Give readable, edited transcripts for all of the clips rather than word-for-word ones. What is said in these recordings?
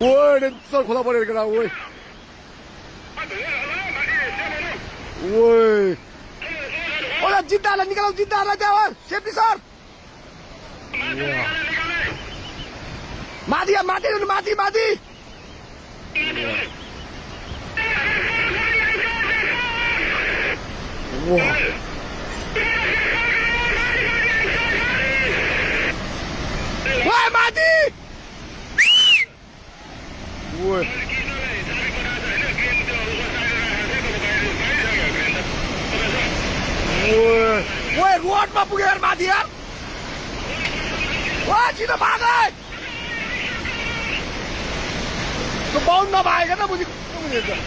ओए सर खोला पड़ेगा करा ओए ओए ओए जिद्दा ला निकालो जिद्दा ला जाओ सेफ्टी सर मादी मादी मादी मादी ओए मादी ओए ओए रोड में पुगे यार माथि यार ओए छिटो भाग तो बाउन्ड नभएका त बुझेको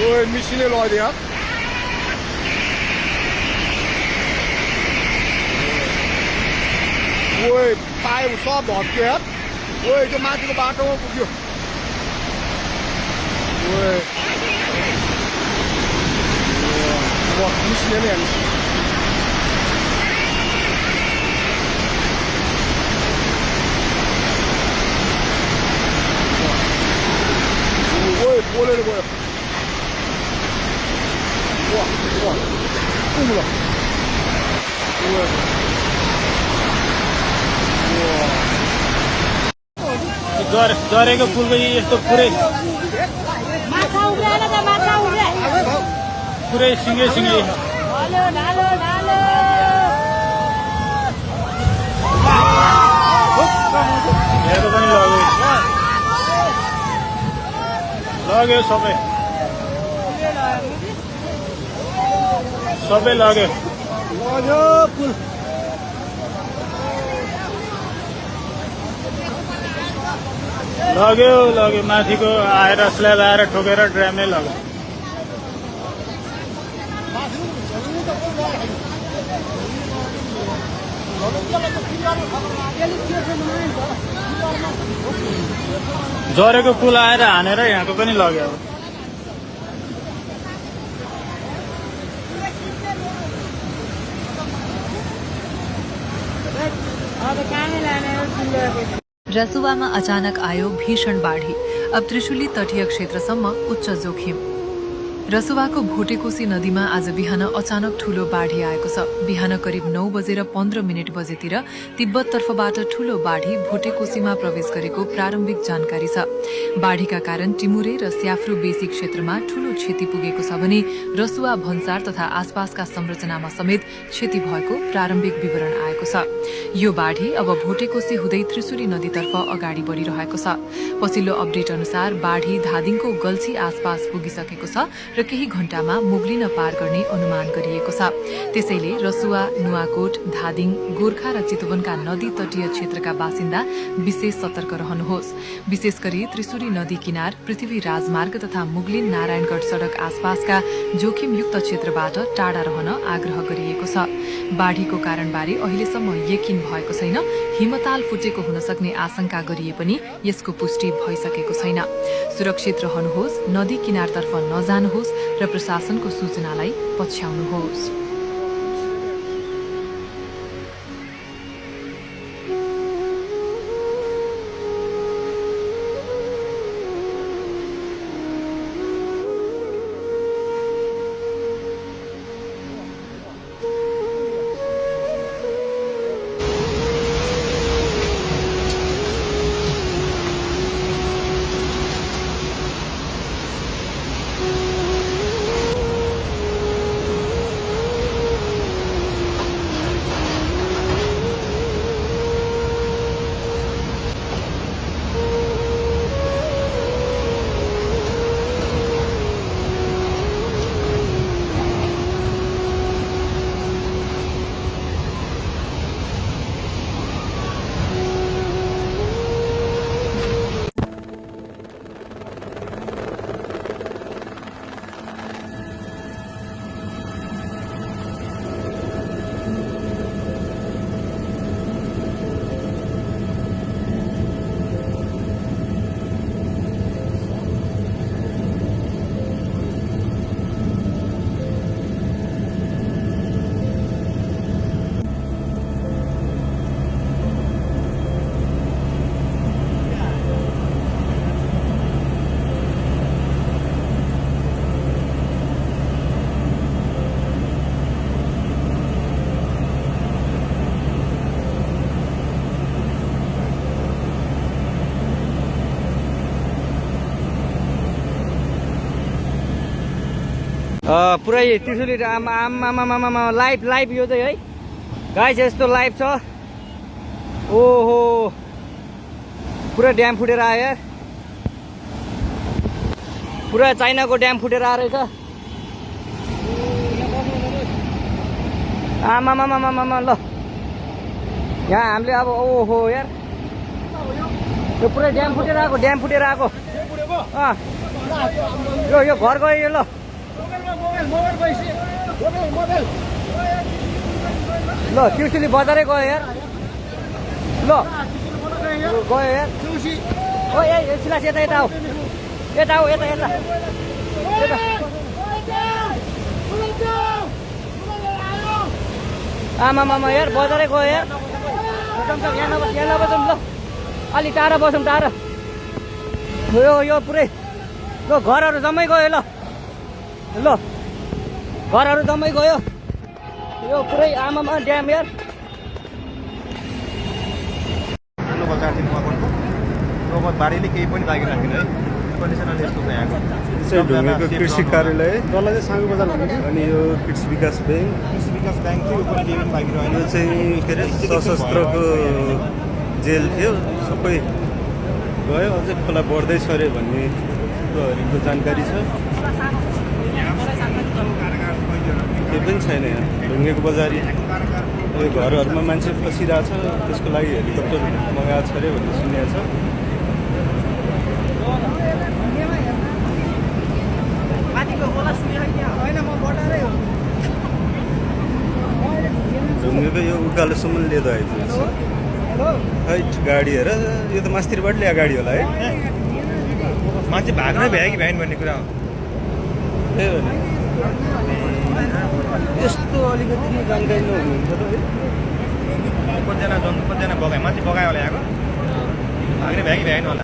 ओए मिसिने लगिदियो यार ओए पाए सब भत्क्यो यार ओए त्यो माथिको बाटोमा पुग्यो ओए मिसिने नै हाल्छ ओए बोलेर गयो वा वा कुमुला ओए झरेको पुलको यस्तो पुरै पुरै सिङ्गे सिङ्गे हेरेको पनि लग्यो सबै सबै लग्यो पुल लग्यो माथिको आएर स्ल्याब आएर ठोकेर ड्रामले लग्यो झरेको पुल आएर हानेर यहाँको पनि लग्यो रसुवामा अचानक आयो भीषण बाढी अब त्रिशुली तटीय क्षेत्रसम्म उच्च जोखिम रसुवाको भोटेकोशी नदीमा आज बिहान अचानक ठूलो बाढी आएको छ बिहान करिब 9:15 बजेतिर तिब्बततर्फबाट ठूलो बाढी भोटेकोशीमा प्रवेश गरेको प्रारम्भिक जानकारी छ बाढीका कारण टिमुरे र स्याफ्रू बेसी क्षेत्रमा ठूलो क्षति पुगेको छ भने रसुवा भन्सार तथा आसपासका संरचनामा समेत क्षति भएको प्रारम्भिक विवरण आएको छ यो बाढी अब भोटेकोशी हुँदै त्रिशुली नदीतर्फ अगाडि बढ़िरहेको छ पछिल्लो अपडेट अनुसार बाढी धादिङको गल्छी आसपास पुगिसकेको छ र केही घण्टामा मुगलिन पार गर्ने अनुमान गरिएको छ त्यसैले रसुवा नुवाकोट धादिङ गोर्खा र चितवनका नदी तटीय क्षेत्रका बासिन्दा विशेष सतर्क रहनुहोस् विशेष गरी त्रिशुली नदी किनार पृथ्वी राजमार्ग तथा मुगलिन नारायणगढ़ सड़क आसपासका जोखिमयुक्त क्षेत्रबाट टाढा रहन आग्रह गरिएको छ बाढीको कारणबारे अहिलेसम्म यकिन भएको छैन हिमताल फुटेको हुन सक्ने आशंका गरिए पनि यसको पुष्टि भइसकेको छैन सुरक्षित रहनुहोस् नदी किनारतर्फ नजानुहोस् र प्रशासनको सूचनालाई पछ्याउनुहोस् पुरै त्रिशुली आमा लाइभ यो चाहिँ है गाइस यस्तो लाइभ छ ओहो पुरा ड्याम फुटेर आयो यार पुरा चाइनाको ड्याम फुटेर आएर छ आमा ल यहाँ हामीले अब ओहो यार यो पुरै ड्याम फुटेर आएको यो घर गयो यो ल ल त्रिशुली बजारै गयो यार ल गयो यार ओ ए सिलास यता आमा यार बजारै गयो यार यहाँ नबसौँ ल अलि टाढा बसौँ यो पुरै ल घरहरू जम्मै गयो ल घरहरू जम्मै गयो यो पुरै आमामा ड्याम यार बारीले केही पनि लागिराखेन है कन्डिसनल यस्तो छ यहाँको ढुङ्गेको कृषि कार्यालय तल चाहिँ साङ्गो बजार भन्ने अनि यो कृषि विकास ब्याङ्क थियो यो पनि केही पनि लागिरहेन यो चाहिँ के अरे सशस्त्रको जेल थियो सबै गयो अझै खोला बढ्दैछ अरे भन्ने कुरोहरूको जानकारी छ केही पनि छैन यहाँ ढुङ्गेको बजारी यो घरहरूमा मान्छे फसिरहेछ त्यसको लागि हेलिकप्टर मगाएको छ अरे भन्ने सुनेको छ ढुङ्गेको यो उकालोसम्म लिएर आइपुगेछ हाइट गाडी हेर यो त मास्तिरबाट ल्याएको गाडी होला है मान्छे भाग्नै भ्यायो कि भ्याएन भन्ने कुरा हो त्यही हो नि यस्तो अलिकति जानकारी नहुनुहुन्छ त है कतिजना बगायो मान्छे बगायो होला यहाँको भाग्ने भ्यायो कि भ्याएन होला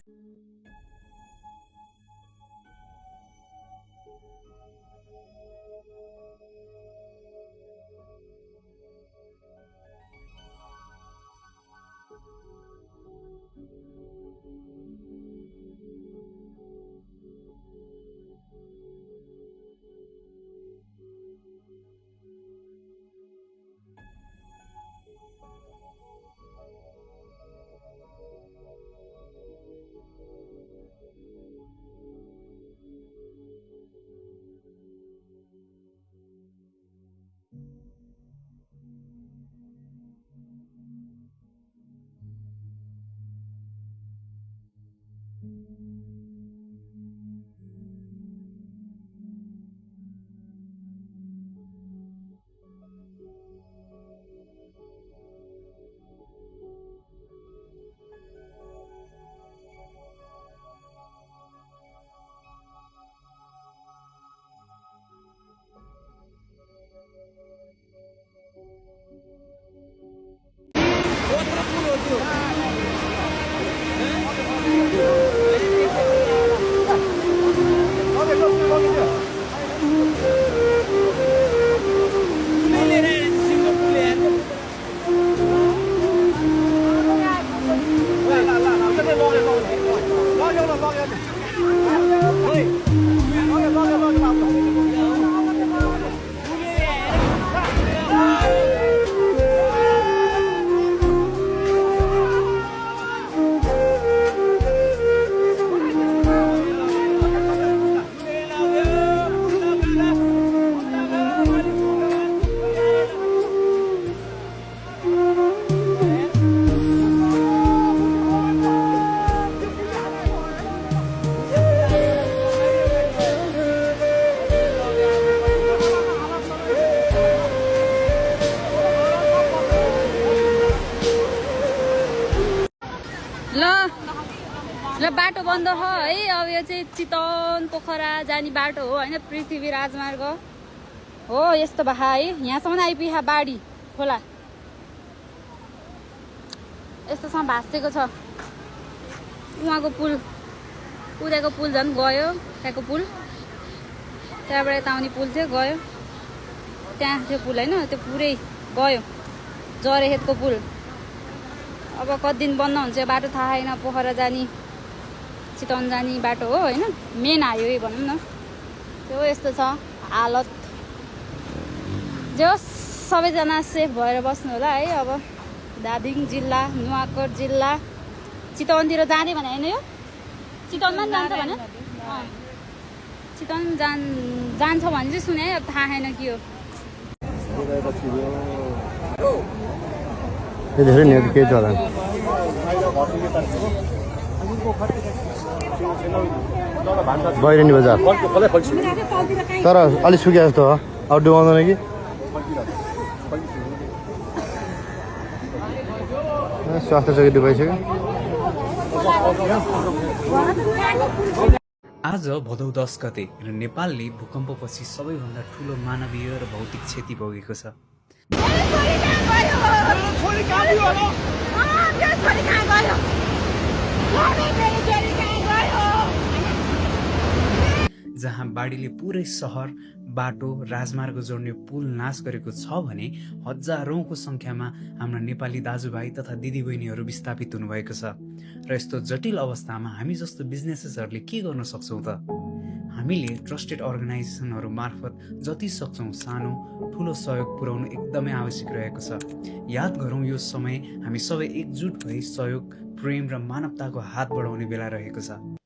ल बाटो बन्द छ है अब यो चाहिँ चितवन पोखरा जाने बाटो हो हैन पृथ्वी राजमार्ग हो यस्तो भा है यहाँसम्म आइपुग्यो बाढी खोला यस्तोसँग भाँसेको छ उहाँको पुल उदाको पुल झन् गयो त्यहाँको पुल त्यहाँबाट यता आउने पुल थियो गयो त्यहाँ थियो पुल हैन त्यो पुरै गयो जरेखेतको पुल अब कति दिन बन्द हुन्छ बाटो थाहा छैन पोखरा जाने चितवन जाने बाटो हो हैन मेन हाइवे भनौँ न त्यो यस्तो छ हालत जे होस् सबैजना सेफ भएर बस्नु होला है। अब धादिङ जिल्ला, नुवाकोट जिल्ला, चितवनतिर जाने भने होइन यो चितवनमा पनि जान्छ भने चितवन जान्छ भने चाहिँ सुने अब थाहा छैन के हो। धेरै नि के चला बैरनी बजार तर अलिक सुकिया जस्तो हो अब डुबाउँदैन कि स्वास्थ्य चौकी डुबाइसक्यो। आज भदौ 10 गते र नेपालले भूकम्पपछि सबैभन्दा ठूलो मानवीय र भौतिक क्षति भोगेको छ। जहाँ बाढीले पुरै सहर, बाटो, राजमार्ग जोड्ने पुल नाश गरेको छ भने हजारौंको संख्यामा हाम्रा नेपाली दाजुभाइ तथा दिदीबहिनीहरू विस्थापित हुनुभएको छ। र यस्तो जटिल अवस्थामा हामी जस्तो बिजनेसेसहरूले के गर्न सक्छौं त? हामीले ट्रस्टेड अर्गनाइजेसनहरू मार्फत जति सक्छौं सानो ठूलो सहयोग पुर्याउनु एकदमै आवश्यक रहेको छ। याद गरौं यो समय हामी सबै एकजुट भई सहयोग, प्रेम र मानवताको हात बढाउने बेला रहेको छ।